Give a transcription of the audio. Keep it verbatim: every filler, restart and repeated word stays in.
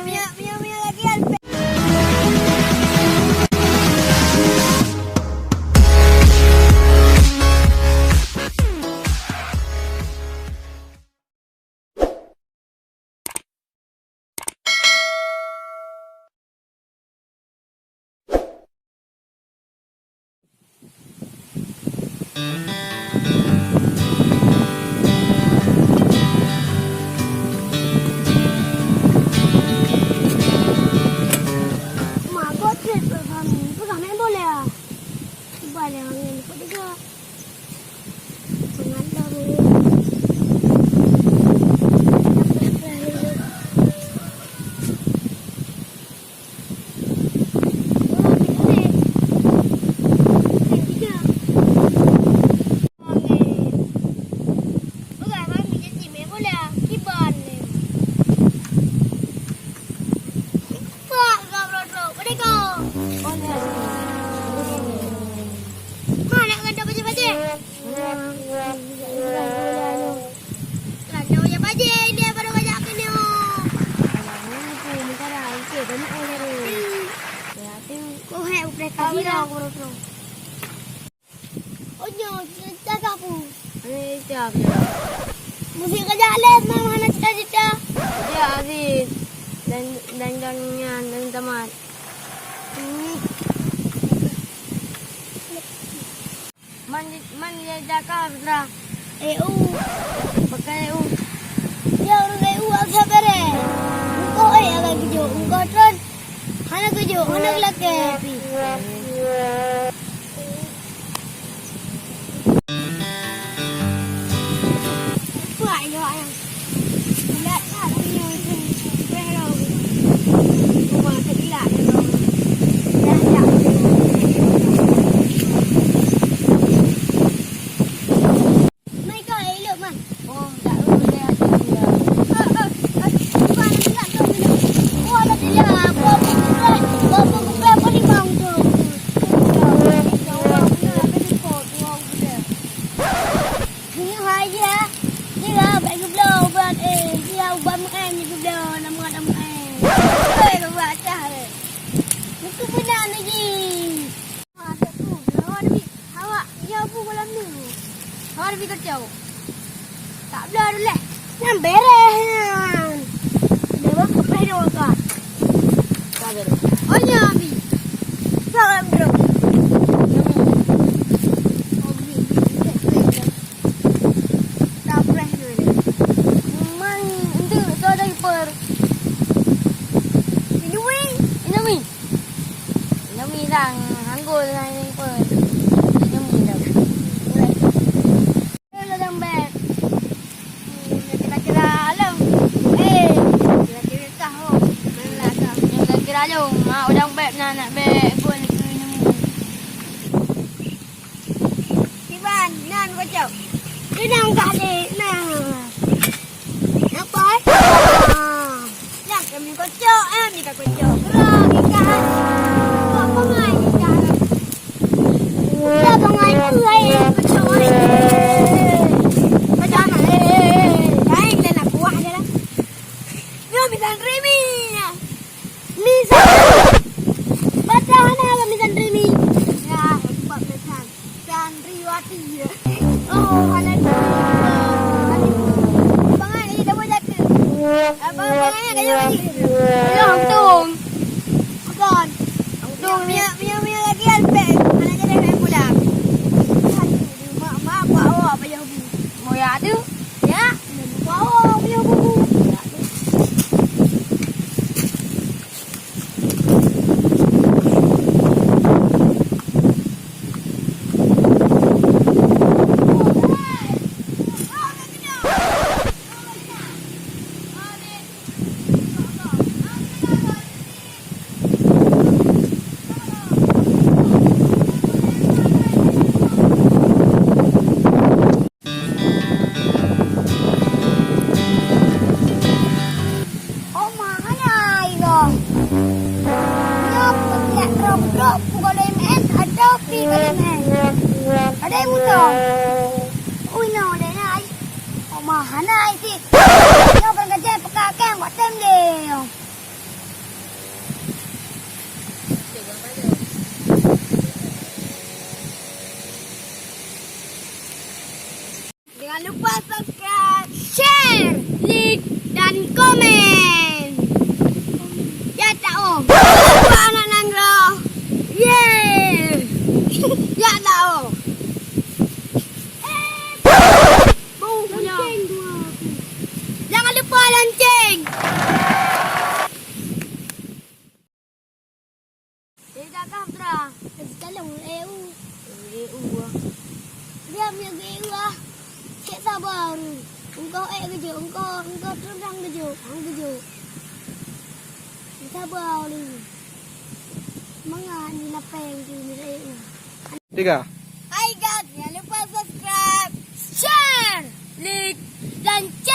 Minyeuk, minyeuk, minyeuk lagi, Alfred. Mak, kok trép kami? Peugah main bola. Cuba lé angén kok dega. Sangat dah bola. Kau hek upreh kali lah, aku rot-rot. Oh, nyoe cita-cita kamu. Hana cita-cita. Musik kerja les, Mam, hana cita-cita. Kerja Aziz. Dan, dan, dan nyan, dan tamat. Hmm. Man, man ya Jakarta. E U. Pakai E U. Ya, ureueng E U agak bere. Engkau, eh, agak gejok. Engkau tron. Hana gejok, hana geulakée pih. Kuat nyoe ayang. Bulat that, tapi nyoe itu. Kueh lo. Rumah sekilat. Dah, dah. Mai kau, eh, Lukman. Oh, tak boleh, tak boleh. Eh, eh, eh, Lukman, nak kau minum. Oh, tak boleh. Kau pergi bukan, kau pergi bukan, kau ni bang tu. Ini hai dia. Dia baik geubloe ubat, eh. Dia ubat makan ni geubloe, nama nama, eh. Eh, ubat cah, eh. Itu benar ni, Ji. Awak, ya, bu malam ni. Awak lebih kacau. Tak bela dulu lah. Yang beres nyan. Dia buat kepreh dia makan. Tak beres. Oh, ya, Abi. Tak, tak beres. Abi, tak beres. Tak preh dulu. Memang untuk tu ada kiper. Indomie. Indomie. Indomie sang, anggul sang Indomie pun. Indomie dah. Ladang bek. Hmm, kira-kira lom. Eh, kira-kira kah, oh. Mana kah? Kira-kira lom. Mak udang bek na nak bek pun ke Indomie. Iban, nan kocok. Inang kali, nah. Napa, eh? Ah. Nah, kami kocok, eh, kami tak kocok. Gerak, ikan. Kok pengai ikan? Ya, pengai, pengai, kocok, eh. Kocok, eh. Baik, dah nak kuah je lah. Nyoe misan rimi, ya. Misan rimi. Baca hana lah misan rimi. Ya, sebab misan. Santriwati, ya. Oh, hana. Bangai ni dah boleh jatuh. Apa bangai kayu ni? Ya, untung. Bukan. Untung ni. Minyak, minyak, minyak lagi, Alfred. Hana jadi main bola. Mak, mak, buat awak payah ubi. Mau ya tu? Ya. Buat awak payah ubi. Jangan lupa subscribe, share, like, dan komen. Ya tak oh. Dua anak nanggroe. Yeay. Ya tak oh. Bung punya. Jangan lupa lonceng. Eh, kakak Putra. Sekalong E U. E U ah. Diam ya ke E U ah. Cek sabar. Engkau eh kejut, engkau engkau terang kejut, ang kejut. Sabar ni. Mangat ni lapeng tu ni E U. Tiga. Hai guys, jangan lupa subscribe, share, like, dan cek